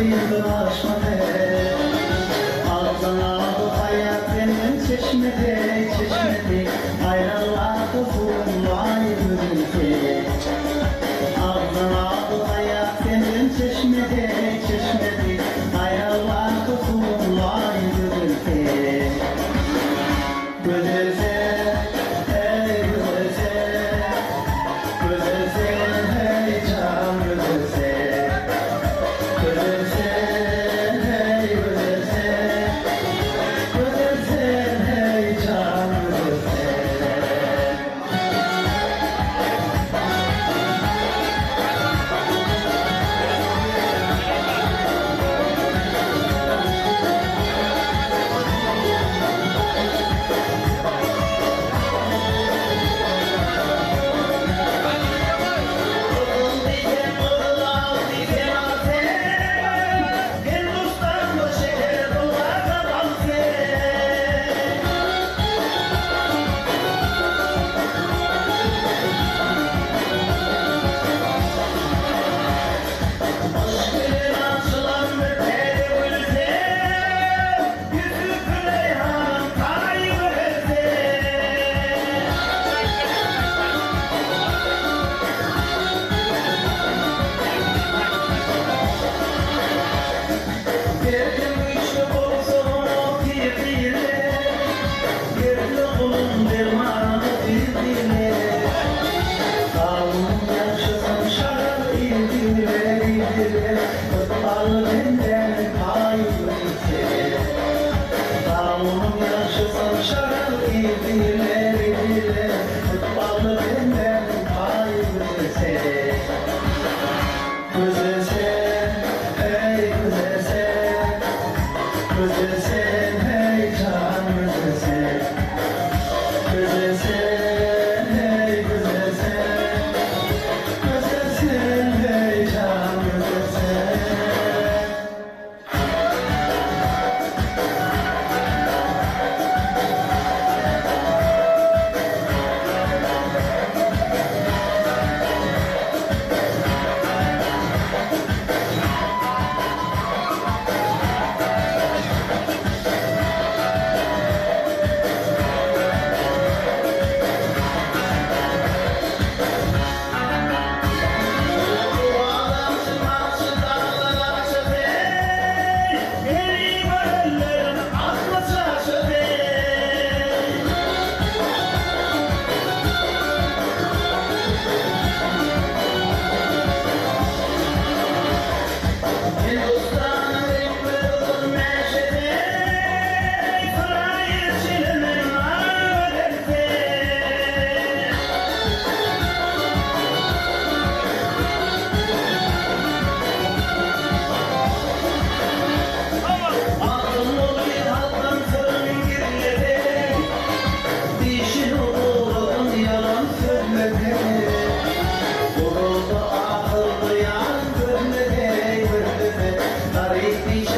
kyndylaşma sen. Agzyňa bu haýat senden çeşmedi, çeşmedi, Aýralykda suwuň laý gözelse. Agzyňa bu haýat senden çeşmedi, çeşmedi, Aýralykda suwuň laý gözelse. Gözel sen, eý gözel sen, Gözel sen, hey jan gözel sen. Gözel sen, hey gözel sen, Gözel sen, hey jan gözel sen. Gyzyl diýsem gyzyl al diýsem al sen, Hindistanly şeker bulgarda bal sen. Yşk bilen açylan bir täze gül sen, Ýüzi Züleýhanyň taýy gözel sen. Derdim güýçli bolsa oňa pir diýler, Dertli guluň dermanyny bir diýler. Galyň ýagşysyn şagal iýdiler, iýdiler, Ykbaly bendäniň paýy bilse. Galyň ýagşysyn şagal iýdiler, iýdiler, Ykbaly bendäniň paýy bilse. Gözel sen, eý gözel sen, Gözel sen, hey jan gözel sen. Gözel sen, hey gözel sen, Gözel sen, hey jan gözel sen. Meni görenleriň akly çaşady. Hindistanyň reňkli gyzyl mäşesi, Saraýy çilimiň ak gözelsi. Magtymguly halkdan syryn gizledi, Dişini uradyn ýalan sözledi. Guruldy ahyrky ýan gözledi, gözledi, Garyp diş.